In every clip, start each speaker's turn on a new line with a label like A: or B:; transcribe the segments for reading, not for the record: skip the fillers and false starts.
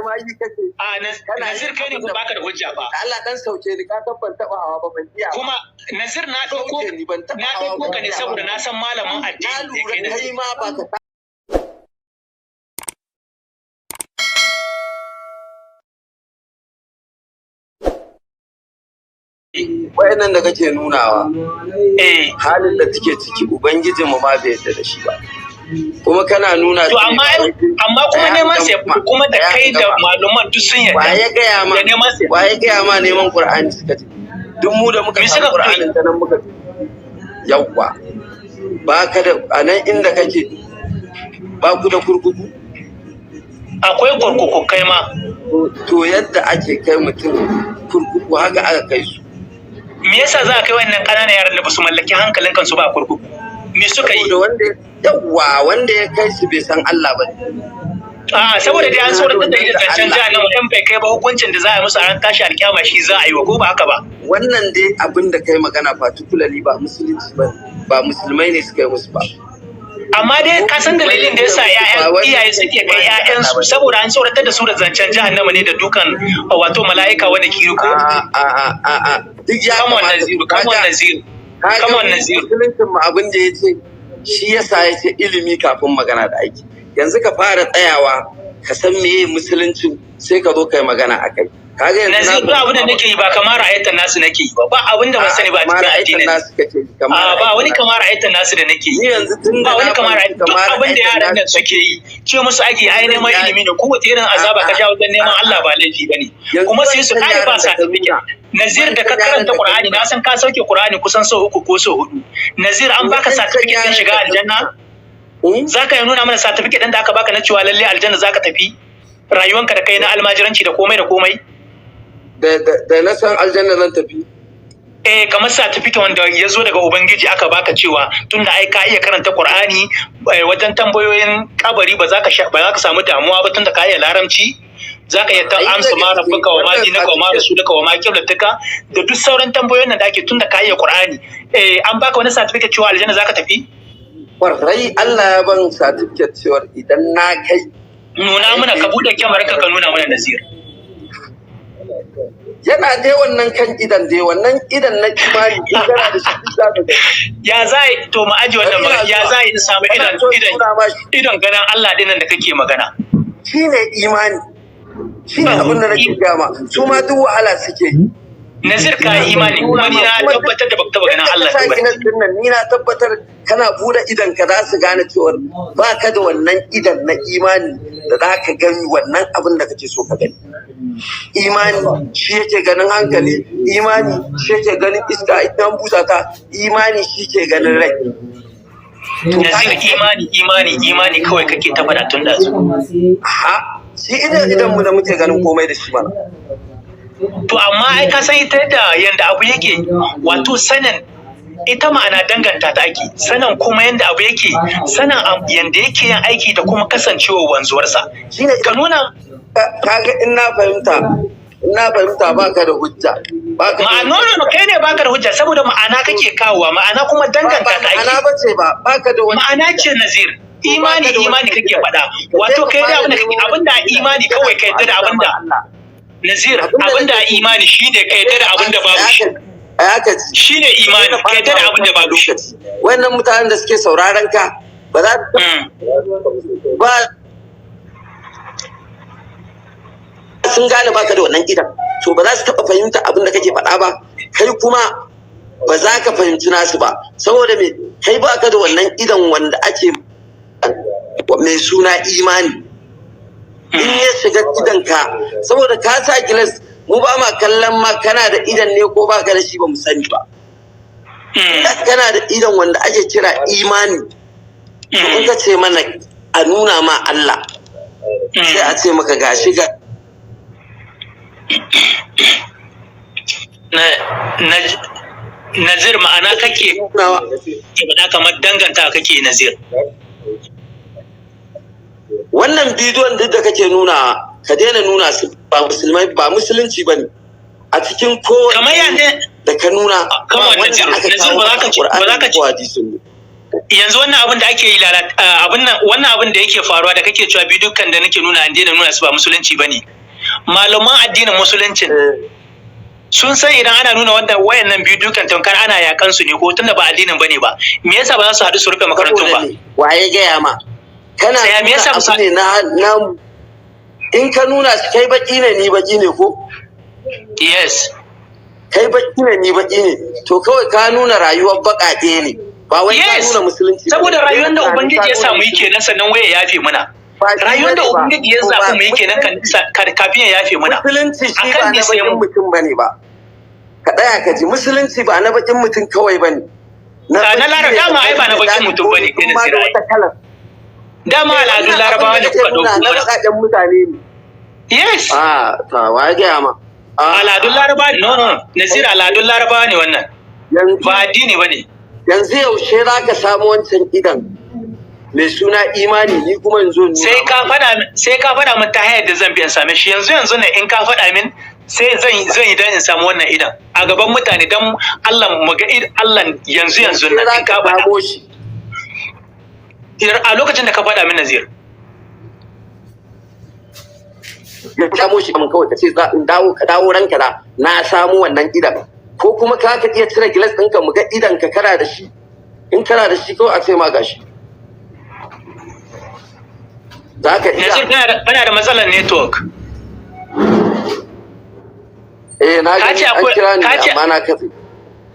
A: ma yi kake.
B: A
A: Kana
B: Nazir,
A: yin
B: kai ne
A: abin
B: ko
A: da
B: baka da hujja ba.
A: Allah dan sauke ni, ka san ban taba hawa ba, ban iya ba.
B: Kuma Nazir, na ɗauko
A: Sauke ni, ban taba
B: na
A: hawa
B: ɗauko
A: ban
B: ka ne
A: iya ba.
B: saboda na san malamin
A: Na
B: addini ne
A: lura
B: kai,
A: kai
B: Nazir.
A: ma ba ka wayannan da kake nunawa, halin da suke ciki, ubangijin mu ma bai yarda da shi ba, kuma kana nuna
B: To
A: su ne
B: amma
A: ba wai
B: amma kuma
A: tsaya in
B: neman sai
A: gama,
B: kuma da
A: tsaya
B: kai
A: in
B: da
A: gama.
B: malaman duk sun
A: Wa
B: yarda
A: ya gaya ma?
B: da neman sai.
A: Wa ya gaya ma neman Qur'ani suka ce? Duk mu da muka
B: Me
A: samu
B: suka fito yi?
A: Qur'anin ta nan muka yawwa, ba ka da a nan inda kake, ba ku da kurkuku?
B: Akwai kurkuku kai ma.
A: To yadda ake kai mutum kurkuku, haka aka kai su.
B: Me yasa za a kai wannan ƙananan yaran da ba su mallaki hankalin kansu ba a kurkuku? Me suka yi?
A: Saboda wanda yawwa, wanda ya kai su bai san Allah ba ne.
B: A'a, saboda dai an
A: Saboda in har
B: tsoratar da
A: wannan
B: ita
A: da
B: zancen
A: Allah
B: jahannama, in bai kai ba, hukuncin da za a yi musu a ran tashi alkiyama shi za a yi wa, ko ba haka ba?
A: Wannan dai abin da kai magana particularly ba musulunci ba, ba musulmai ne suka yi musu ba.
B: Amma dai
A: Ko
B: ka san
A: musulmai
B: dalilin
A: ne
B: da yasa
A: suka yi musu, ba
B: ƴaƴan
A: wanda
B: iyaye
A: suka yi
B: suke kai
A: imani da Allah
B: ƴaƴansu
A: ba ne.
B: saboda an tsoratar da su da zancen jahannama ne da dukan wato mala'ika wani kiri ko?
A: A a a a a, duk ya
B: Come on,
A: kamata
B: Naziru, come on,
A: kaga
B: Naziru.
A: kaga
B: Come on,
A: mu
B: Naziru.
A: musuluncin mu, abin da yace shi yasa yace ilimi kafin magana da aiki. Yanzu ka fara tsayawa ka san meye musuluncin, sai ka zo kai magana akai. Kaga yanzu na
B: Nazir, ba
A: fahimci
B: abin da
A: ma
B: nake
A: baka
B: yi ba kamar ra'ayatan nasu nake yi ba, ba abin da ban
A: a'a
B: sani ba a
A: kamar
B: cikin
A: ra'aitan
B: addinin.
A: nasu kake yi, kamar
B: A ba
A: ra'aitan
B: wani
A: nasu.
B: kamar ra'ayatan nasu da nake
A: Ni
B: yi.
A: yanzu tun
B: Ba
A: da
B: wani
A: na
B: kamar
A: fahimci
B: duk
A: kamar
B: abin da
A: ra'aitan
B: yaran nan
A: nasu
B: suke yi, ce musu ake ai
A: zan
B: neman
A: ya
B: ilimi ne, kowace irin azaba ka
A: a'a
B: sha wajen neman
A: a'a
B: Allah ba laifi bane.
A: Yanzu
B: Kuma sai su
A: wancan
B: kare ba
A: yaran da ka
B: certificate.
A: nuna,
B: Nazir, da
A: wancan
B: ka
A: yaran
B: karanta
A: da ka
B: Qur'ani,
A: nuna,
B: na san ka sauke Qur'ani kusan sau uku ko sau hudu. Nazir, an baka
A: wancan
B: certificate din
A: yaran
B: shiga
A: da ka
B: aljanna?
A: nuna. Hmm?
B: Zaka yi nuna mana certificate din da aka baka na cewa lalle aljanna zaka tafi? Rayuwanka da kai na almajiranci da komai da komai.
A: Da na san aljanna zan tafi.
B: Eh, kamar certificate wanda ya zo daga ubangiji aka baka cewa tunda ai ka iya karanta Qur'ani, wajen tambayoyin kabari ba za ka ba za ka samu damuwa ba, tunda ka iya larabci, za ka iya ta
A: Ai da
B: amsa ma
A: gaske
B: rabbuka wa ma
A: wannan
B: dinaka wa ma
A: certificate
B: rasulaka wa ma qiblatuka da duk sauran tambayoyin nan da ake, tunda ka iya Qur'ani, an baka wani certificate cewa aljanna za ka tafi?
A: Kwarai, Allah ya ban certificate cewar idan na kai a
B: Nuna mana,
A: yadda
B: ka
A: yake
B: bude kyamarar ka nuna mana,
A: aljanna.
B: Nazir.
A: Yana dai wannan kan idan dai wannan idan na imani, in kana da shi duk za ka gani.
B: Ya za yi to mu aji
A: Bari
B: wannan
A: ina
B: magana, ya
A: zuwa
B: za yi in samu
A: kana
B: idan
A: so in
B: idan
A: nuna ma shi.
B: Idon ganin Allah dinnan da kake magana.
A: Shine imani, shine abin da nake gaya ma, su ma duk wahala suke yi.
B: Nazir, ka
A: Ina
B: yi
A: son
B: imani
A: nuna
B: kuma ni
A: ma
B: na
A: kuma duk
B: tabbatar da baka taba ganin
A: yadda ka
B: Allah
A: sa
B: din ba.
A: gilas din nan, ni na tabbatar kana bude idan ka za su gane cewar ba ka da wannan idan na imani da za ka gani wannan abin da kake so ka gani. Imani shi yake ganin hankali, imani shi yake ganin iska idan busa ta, imani shi ke ganin rai. To
B: Nazir,
A: kaga kai
B: imani, imani, imani kawai kake ta faɗa tun ɗazu.
A: Ha, shi idan idan mu da muke ganin komai da shi mana.
B: To amma ai ka san ita yadda yanda abu yake, wato sanin ita ma'ana danganta ta ake, sanin kuma yanda abu yake, sanin yanda yake yin aiki da kuma kasancewa wanzuwarsa.
A: Shine
B: Ka nuna
A: kaga in na fahimta baka da hujja, baka da
B: ma'ana
A: wata
B: no, kai ne baka da hujja, saboda ma'ana
A: to
B: kake kawowa, ma'ana kuma
A: ba
B: danganta
A: ba
B: ta
A: ma'ana
B: ake.
A: bace ba, baka da wata
B: Ma'ana
A: hujja.
B: ce, Nazir,
A: To baka
B: imani
A: da wata
B: imani kake
A: hujja,
B: faɗa,
A: ka je
B: wato
A: ka
B: kai dai
A: fara
B: abin da kake
A: nemo wata
B: abin da
A: hujja
B: imani
A: kana
B: kawai
A: so
B: ka
A: a
B: yadda da
A: nuna
B: abin
A: ma
B: da
A: Allah.
B: Nazir,
A: Abin da
B: abin da
A: nake so
B: imani shine ka
A: ka
B: yadda da
A: daina
B: abin da
A: ɓata
B: babu shi.
A: tsaya ka ji,
B: Shine
A: ka
B: imani,
A: daina
B: ka yadda
A: ɓata
B: da
A: wa
B: abin da
A: kanka
B: babu shi.
A: lokaci. Wayannan mutanen da suke sauraron ka ba za ba sun gane baka da wannan idan, to ba za su taɓa fahimta abin da kake faɗa ba, kai kuma ba za ka fahimci nasu ba, saboda me? Kai baka da wannan idan wanda ake mai suna imani in ya shiga idanka, saboda ka sa gilas, mu ba ma kallon ma kana da idan ne ko ba ka da shi, ba mu sani ba. Kana da idan wanda ake kira imani, to in ka ce mana a nuna ma Allah, sai a ce maka gashi ga
B: Nazir, ma'ana kake
A: nunawa.
B: Ke faɗa kamar danganta kake, Nazir.
A: Wannan bidiyon duk da kake nuna, ka daina nuna su, ba musulmai ba, musulunci ba ne a cikin
B: Kamar
A: kowane
B: ya ne
A: da ka nuna
B: Come
A: ba
B: on,
A: wanda
B: Nazir,
A: aka
B: Nazir,
A: kawo
B: ba za
A: maka
B: ka ci ba za
A: Qur'ani
B: ka
A: ko
B: ci
A: hadisin ne.
B: Yanzu wannan abin da ake yi abin nan, wannan abin da yake faruwa da kake cewa bidiyon da nake nuna an daina nuna su ba musulunci bane. Malaman addinin musuluncin sun san idan ana nuna wanda wayannan bidiyon tamkar ana yakan su ne, ko tunda ba addinin bane ba, me yasa ba za su haɗu su rufe makarantun
A: Saboda
B: ba?
A: me? Waye gaya ma kana
B: Saya, me
A: nuna
B: yasa
A: abu ne na in ka nuna shi, kai baki ne, ni baki ne, ko?
B: Yes.
A: Kai baki ne, ni baki ne, to kawai ka nuna rayuwar baƙaƙe ne, ba wai ka
B: Yes.
A: nuna musulunci ba.
B: Saboda rayuwar da
A: Tunanin
B: Ubangiji
A: ka
B: ya
A: nuna
B: samu
A: musulunci.
B: yake nan, sannan waye ya yafe muna.
A: Ba shi
B: Rayuwar da
A: bane ba.
B: Ubangiji ya
A: To
B: zaɓi
A: ba
B: mu yake nan kafin ya yafe muna.
A: Musulunci shi
B: Akan
A: ba
B: ne
A: na
B: sai
A: bakin mutum bane ba. Ka tsaya ka ji, musulunci ba na bakin mutum kawai bane.
B: Na
A: baki ne
B: dama
A: da
B: ai ba na
A: fari
B: bakin
A: da
B: mutum bane,
A: ko
B: kai
A: ma da
B: Nasir, ai.
A: wata kalar.
B: Dama al'adun
A: Wannan
B: Larabawa
A: abin
B: ne
A: da
B: kuka
A: kake nuna
B: ɗauko
A: na
B: mana.
A: baƙaƙen mutane ne.
B: Yes.
A: A ta waye gaya ma?
B: Al'adun Larabawa, no, no, Nasir, al'adun Larabawa ne wannan.
A: Yanzu
B: Ba addini bane.
A: Yanzu yaushe za ka samu wancan idan mai suna imani, ni kuma yanzu in nuna
B: Sai ka
A: maka?
B: faɗa min ta hanyar da zan bi in same shi yanzu yanzu ne. In ka faɗa min, sai zan yi dan in samu wannan idan a gaban mutane, dan Allah mu ga Allah yanzu yanzu
A: Yaushe
B: nan
A: za
B: in ka
A: ka
B: faɗa.
A: samo shi?
B: A lokacin da ka faɗa min, Nazir.
A: Ya samo shi kaman kawai ka ce za in dawo, ka dawo ranka da na samu wannan idan, ko kuma ka iya cire gilas ɗinka mu ga idan ka kana da shi. In kana da shi, kawai a ce ma gashi, za ka iya.
B: Nazir, kana da matsalar network.
A: Eh, na
B: Ka
A: gani
B: ce
A: an
B: akwai
A: kira ni
B: ka ce
A: amma na katse.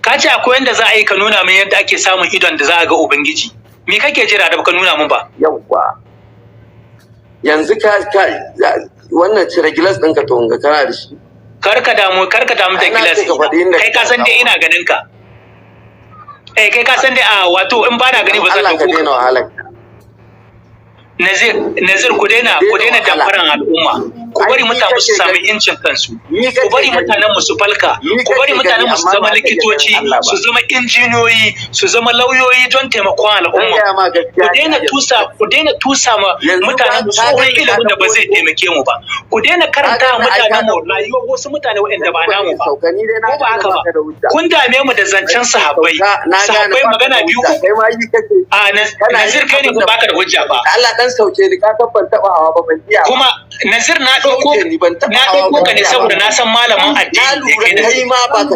B: Ka ce akwai yanda za a yi ka nuna min yadda ake samun idon da za a ga Ubangiji. Me kake jira da baka nuna min ba?
A: Yawwa, yanzu ka wannan, cire gilas ɗinka to ga kana da shi.
B: Kar ka damu da
A: Ai na
B: gilas
A: ce ka
B: ina.
A: faɗi inda
B: Kai ka
A: kake
B: san dai
A: samu.
B: ina ganin ka. Eh, kai ka san dai a wato in ba na gani
A: Dan
B: ba zan
A: Allah ka
B: dauko ka.
A: daina wahalar.
B: Nazir, Nazir, ku daina
A: Daina
B: ku daina
A: wahala.
B: damfaran al'umma. Ku
A: Ai
B: bari
A: ni
B: mutane su
A: kake
B: sami
A: gani.
B: incin kansu.
A: Ni
B: Ku
A: kake
B: bari
A: gani.
B: mutanen mu su falka.
A: Ni
B: Ku bari
A: kake
B: mutanen
A: gani
B: mu su
A: amma
B: zama
A: ba ka iya ganin
B: likitoci,
A: Allah ba.
B: su zama injiniyoyi, su zama lauyoyi don taimakon
A: Dan
B: al'umma.
A: gaya ma
B: Ku
A: gaskiya ne
B: daina
A: yanzu.
B: tusa ku daina tusa ma
A: Yanzu ka
B: mutanen mu
A: ka
B: tsohon
A: gani ka
B: ilimin da ba
A: ɗauko
B: zai
A: ni ko?
B: taimake mu ba. Ku daina
A: Ka
B: karanta wa
A: gani ai ka
B: mutanen mu
A: ɗauko ni.
B: rayuwar wasu mutane waɗanda
A: Yanzu
B: ba
A: bari
B: namu
A: in
B: ba.
A: sauka, ni dai na
B: Ko ba
A: gane
B: haka ba?
A: baka da hujja.
B: Kun dame mu da zancen
A: Bari in
B: sahabbai.
A: sauka, na gane
B: Sahabbai
A: baka da
B: magana biyu
A: hujja.
B: uku.
A: Kai ma yi kake.
B: A
A: Kana
B: Nazir,
A: yin
B: kai ne
A: abin
B: ko
A: da
B: baka da hujja ba.
A: Allah dan sauke ni, ka san ban taɓa hawa ba, ban iya ba.
B: Kuma Nazir, na ɗauko
A: Sauke ni, ban taɓa
B: na
A: hawa
B: ɗauko
A: ban
B: ka ne
A: iya ba.
B: saboda na san malamin
A: Na
B: addini ne
A: lura
B: kai
A: kai
B: Nazir.
A: ma baka